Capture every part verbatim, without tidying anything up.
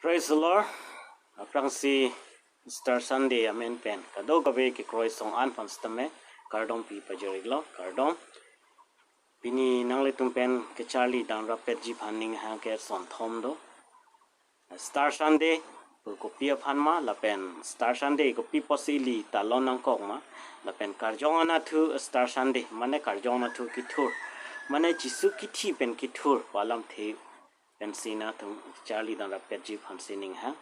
Praise the Lord. Aphrangsi Easter Sunday amen pen kadokave kekroi song an aphan sitame kardom pi pajir-iklo, kardom. Pini nanglitum pen kacharli dam rapetji aphan ning hang ke son thom do. Easter Sunday pu kopi aphan ma, lapen Easter Sunday kopi apotsi ili talon nangkok ma, lapen karjong anatthu Easter Sunday, mane karjong anatthu kethur, mane Jisu kithi pen kethur pu alamthe pensi nangtum charli dam rapetji aphansi ning hang.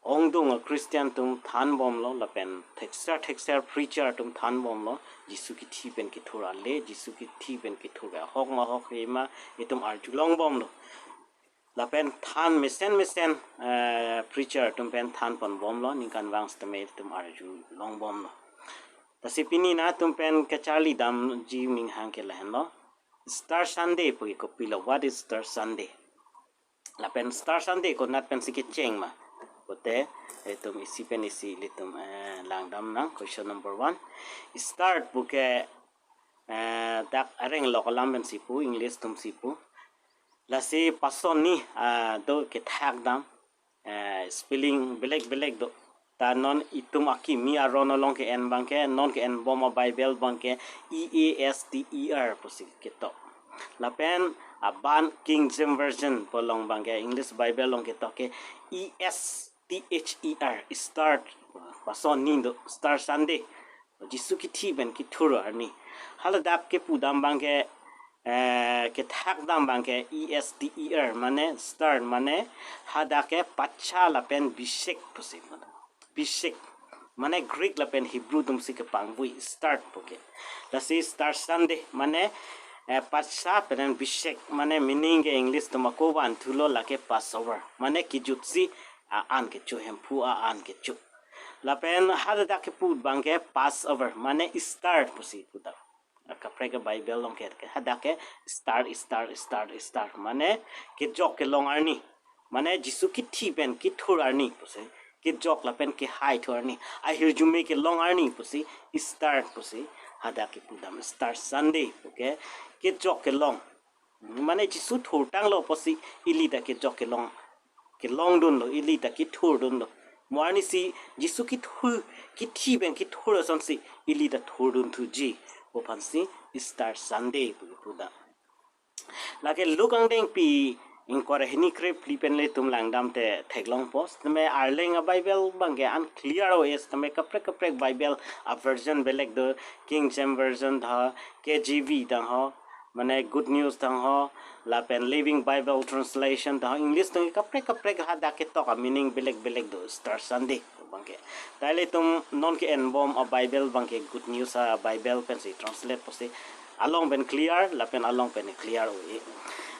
Ongdung a-Christian atum thanbomlo, lapen thekser thekser preacher atum thanbomlo, Jisu kithi pen kethur ale, Jisu kithi pen kethur ahok ma ahokhe ma itum arjulongbomlo. Lapen than mesen mesen, eh, preacher atum pen thanponbomlo, ningkanvang sitame itum arjulongbomlo. Lasi pini nangtum pen kacharli damji ning hang ke lahenlo. Easter Sunday pu kopilo, what is Easter Sunday? Lapen Easter Sunday konat pensi kecheng ma pute, itum isi pen isi ilitum, eh, langdam nang. Question number one. Easter pu ke, eh, dak areng lok alam pensi pu, English atumsi pu. Lasi pasonni, ah, do kethak dam, eh, spelling belek belek do. Ta non itum akimi aron along ke-en abang ke, non ke-enbom a-Bible abang ke E A S T E R pusi ketok. Lapen aban King James Version pu along abang ke, English Bible along ketok ke E S T H E R, Easter, pasonni do, Easter Sunday. Jisu kithi pen kethur arni. Haladak kepu dam abang ke, eh, kethak dam abang ke E S T E R, mane Easter, mane hadak ke Paschah lapen Bishek pusi. Bishek, mane Greek lapen Hebrew atumsi kepangvui Easter pu ke. Lasi Easter Sunday, mane, eh, Paschah pen Bishek, mane meaning ke English atum ako vanthulo lake Passover, mane kejutsi a-an kecho, Hemphu a-an kecho. Lapen hadak kepu abang ke Passover, mane Easter pusi pu ta. Kaprek a-Bible along ke, ke hadak ke Easter, Easter, Easter, Easter. Mane kejok kelong arni. Mane Jisu kithi pen kethur arni pusi. Kejok lapen kehai thu arni. Ahirjume kelong arni pusi. Easter pusi. Hadak kepu dam Easter Sunday pu ke. Kejok kelong. Mane Jisu thurtanglo pusi ili ta kejok kelong, kelongdunlo, ili ta kethurdunlo. Mo arnisi Jisu kethur, kithi pen kethur asonsi ili ta thurdunthuji pu aphansi Easter Sunday pu kepu dam. Lake Luke angdengpi ingkoi ra hini krephli pen ilitum langdam te theklongpo. Sitame Arleng a-Bible abang ke unclear o-e, sitame kaprek kaprek Bible a-version belek do, King James Version tangho, K J V tangho, mane Good News tangho, lapen Living Bible Translation tangho, English atum kaprek kaprek hadak ketok a-meaning belek belek do Easter Sunday abang ke. Ta ilitum non ke-enbom a-Bible abang ke Good News a-Bible pensi translate pusi along pen clear, lapen along pen clear o-e.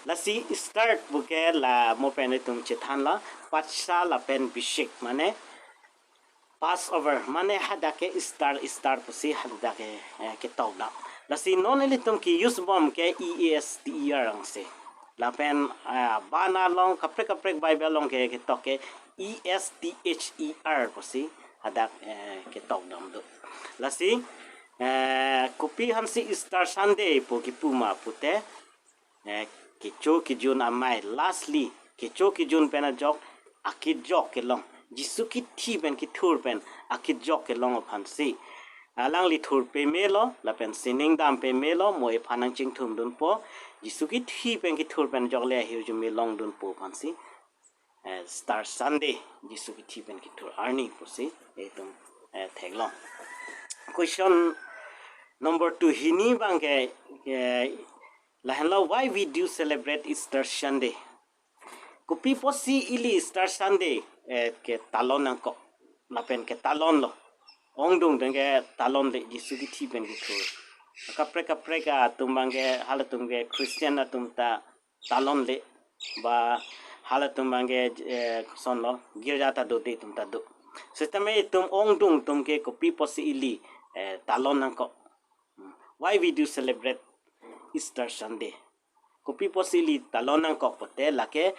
Lasi Easter pu ke la mo pen itum chethanlo, Paschah lapen Bishek, mane Passover, mane hadak ke Easter, Easter pusi hadak ke, eh, ketok dam. Lasi non ilitum ke-use bom ke E A S T E R angse. Lapen, eh, bana along kaprek kaprek Bible along ke ketok ke E S T H E R pusi hadak, eh, ketok dam do. Lasi, eh, kopi aphansi Easter Sunday pu kepu ma pute, eh, kecho kejun amei, lastly, kecho kejun pen ajok, akejok kelong. Jisu kithi pen kethur pen akejok kelong aphansi. Alangli thur pamelo, lapen sining dam pamelo, mo ephan nangchingthumdunpo. Jisu kithi pen kethur pen ajok le ahirjume longdunpo aphansi. Eh, Easter Sunday, Jisu kithi pen kethur arni pusi itum, eh, theklong. Question number two, hini abang ke, eh, lahenlo, why we do celebrate Easter Sunday? Kopi apotsi ili Easter Sunday, eh, ketalon nangkok, lapen ketalonlo? Ongdung atum ke talonle Jisu kithi pen kethur. Kaprek kaprek atum abang ke, halatum ke Christian atum ta talonle, ba halatum abang ke, eh, kosonlo, girja ta dode atum ta do. Sitame itum ongdung atum ke kopi apotsi ili, eh, talon nangkok? Why we do celebrate Easter Sunday? Kopi apotsi ili talon nangkok pute lake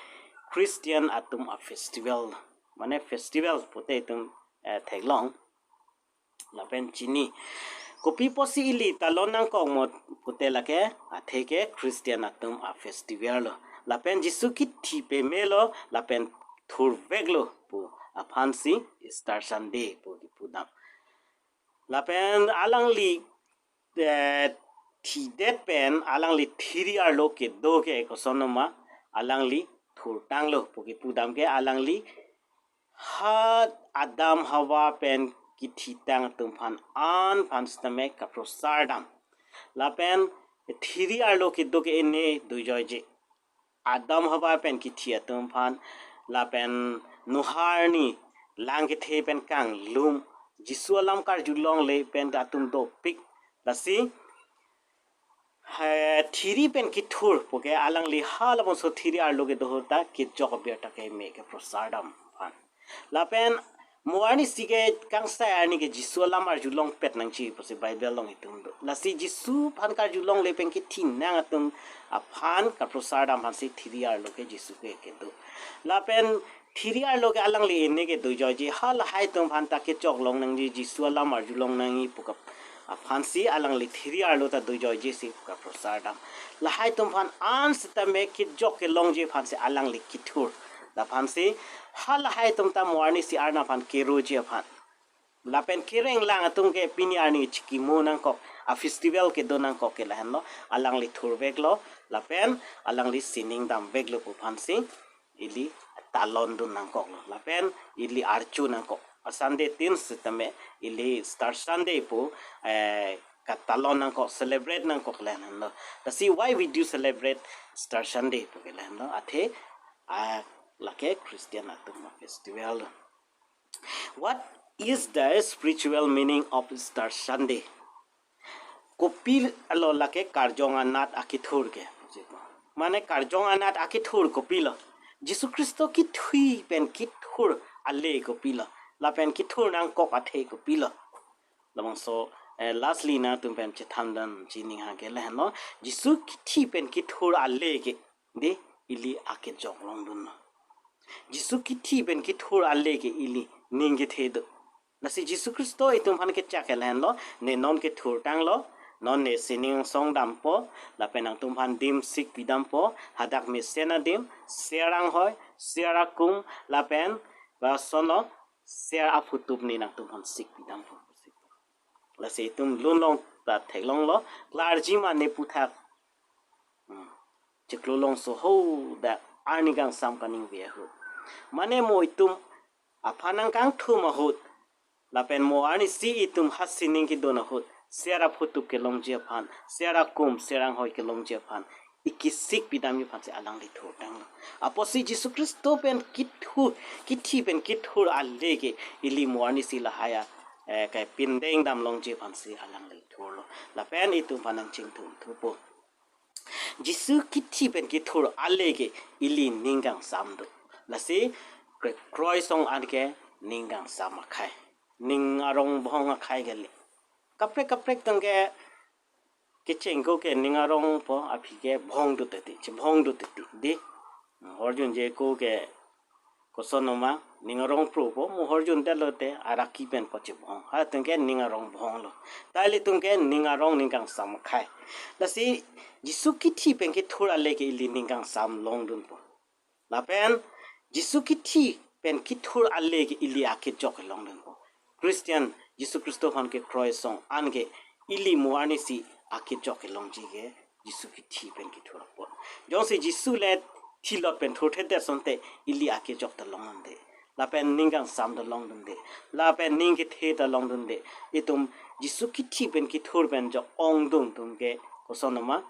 Christian atum a-festival. Mane festival pute itum, eh, theklong lapen chini. Kopi apotsi ili talon nangkok mo pute lake athe ke Christian atum a-festival lo. Lapen Jisu kithi pamelo, lapen thurveklo pu aphansi Easter Sunday pu kipudam. Lapen alangli eh, thidet pen alangli thiri arlo kedo ke kosonma alangli thurtanglo pu kipudam ke alangli ha Adam Hawa pen kithitang atum aphan an aphan sitame kaprosar dam. Lapen thiri arlo kedo ke ene dojoije. Adam Hawa pen kithi atum aphan lapen Noah arni lang kethe pen kanglum Jisu alam karjulongle pen atum dopik. Lasi eh, thiri pen kithur puke alangli halabangso thiri arlo kedo ahut ta kejok abirta keme keprosar dam aphan. Lapen mo arnisi ke kangsai arni ke Jisu alam arjulongpet nangji pusi Bible along itum do. Lasi Jisu aphan karjulongle pen kithinang atum aphan kaprosar dam aphansi thiri arlo ke Jisu ke kedo. Lapen thiri arlo ke alangli ene ke dojoije ha lahai atum aphan ta kejok long nangji Jisu alam arjulong nangji pu ke aphansi alangli thiri arlo ta dojoijesi pu kaprosar dam. Lahai atum aphan an sitame kejok kelongji aphansi alangli kithur. Laphansi ha lahai atum ta mo arnisi Arnam aphan keroji aphan. Lapen kerenglang atum ke pini arni chikimo nangkok a festival kedo nangkok ke lahenlo alangli thurveklo lapen alangli sining damveklo pu aphansi ili talon dun nangkoklo lapen ili arju nangkok. A Sunday tin sitame ili Easter Sunday pu eh, katalon nangkok, celebrate nangkok lahenlo. Lasi why we do celebrate Easter Sunday pu ke lahenlo. Athe a lake Christian atum a festival. What is the spiritual meaning of Easter Sunday? Kopilo lake karjong anat akithur ke? Mane karjong anat akithur kopilo? Jisu Khristo kithi pen kithur ale kopilo? Lapen kithur nangkok athe kopilo? Labangso eh, lastly nangtum pen chethan dam chining ha ke lahenlo. Jisu kithi pen kithur ale ke de ili akejok longdunlo. Jisu kithi pen kithur ale ke ili ning kethe do. Lasi Jisu Khristo itum aphan kechak ke lahenlo, ne non kethurtanglo, non ne sining song dampo, lapen nangtum aphan dim sik pidampo, hadak mesen adim, ser anghoi, ser akum, lapen ba sono, ser aphutup ne nangtum aphan sik pidampo. Lasi itum lunlong ta theklonglo, clergyman ne puthak chiklo longso ho da arni kangsam kaningve ahut. Mane mo itum aphan nangkangthum ahut. Lapen mo arnisi itum ha sining kedon ahut. Ser aphutup kelongji aphan, ser akum, ser anghoi kelongji aphan ikisik pidamji aphansi alangli thurtanglo. Apotsi Jisu Khristo pen kithur, kithi pen kithur ale ke ili mo arnisi lahai a eh, kai pindeng damlongji aphansi alangli thurlo. Lapen itum aphan nangchingthum thupo. Jisu kithi pen kithur ale ke ili ning kangsam do. Lasi kre-, kroisong an ke ning kangsam akhai. Ning arong bhong akhai kali. Kaprek kaprek atum ke kecheng ko ke ning arong po aphi ke bhong do teti, chibhong do teti, di. Horjun je ko ke kosonma ning arong pro po, mo horjun detlo te araki pen po chibhong. Halatum ke ning arong bhonglo. Ta ilitum ke ning arong ning kangsam akhai. Lasi Jisu kithi pen kithur ale ke ili ning kangsam longdunpo. Lapen Jisu kithi pen kithur ale ke ili akejok kelongdunpo. Christian, Jisu Khristo aphan kekroisong an ke ili mo arnisi akejok kelongji ke Jisu kithi pen kithur apot. Jongsi Jisu le thilot pen thurthedet asonte ili akejok ta longdunde. Lapen ning kangsam ta longdunde. Lapen ning kethe ta longdunde. Itum Jisu kithi pen kithur pen jok ongdung atum ke kosonma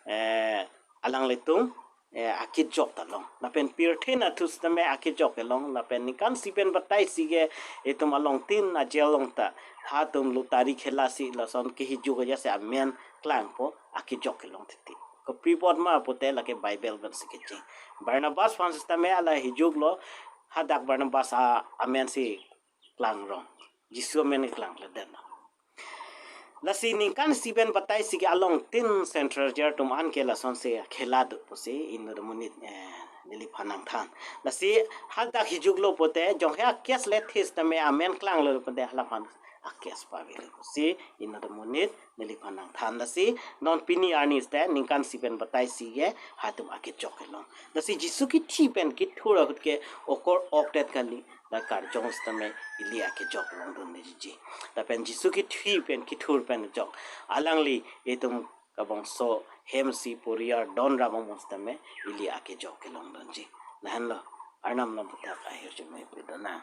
eh, alanglitum eh, akejok ta long. Lapen pirthe nathu sitame akejok kelong. Lapen ningkan isi pen batai isi ke itum along tin a jail along ta hatum lottery khela si lason kehijuk aja si amen klangpo akejok kelong titi. Kopi apot ma pulote lake Bible pensi kecheng. Barnabas aphan sitame ala hijuklo, hadak Barnabas a amen si klangrong. Jisu amen klangkledetlo. Lasi ningkan isi pen batai isi ke along tin Saint Therese atum an ke lasonsi khela do pusi inut amonit eh, neliphan nangthan. Lasi hadak hijuklo pulote jonghe a case le thes tame amen klanglo pulote halaphan case pavelo pusi inut amonit neliphan nangthan. Lasi non pini arni seta ningkan isi pen batai isi ke halatum akejok kelong. Lasi Jisu kithi pen kethur ahut ke okor okdet kali, la karjong sitame ili akejok longdunji. Lapen Jisu kithi pen kethur pen jok, alangli itum kabangso hem isi poriar don ram amon sitame ili akejok kelongdunji. Lahenlo, Arnam lam puthak ahirjume pidunang.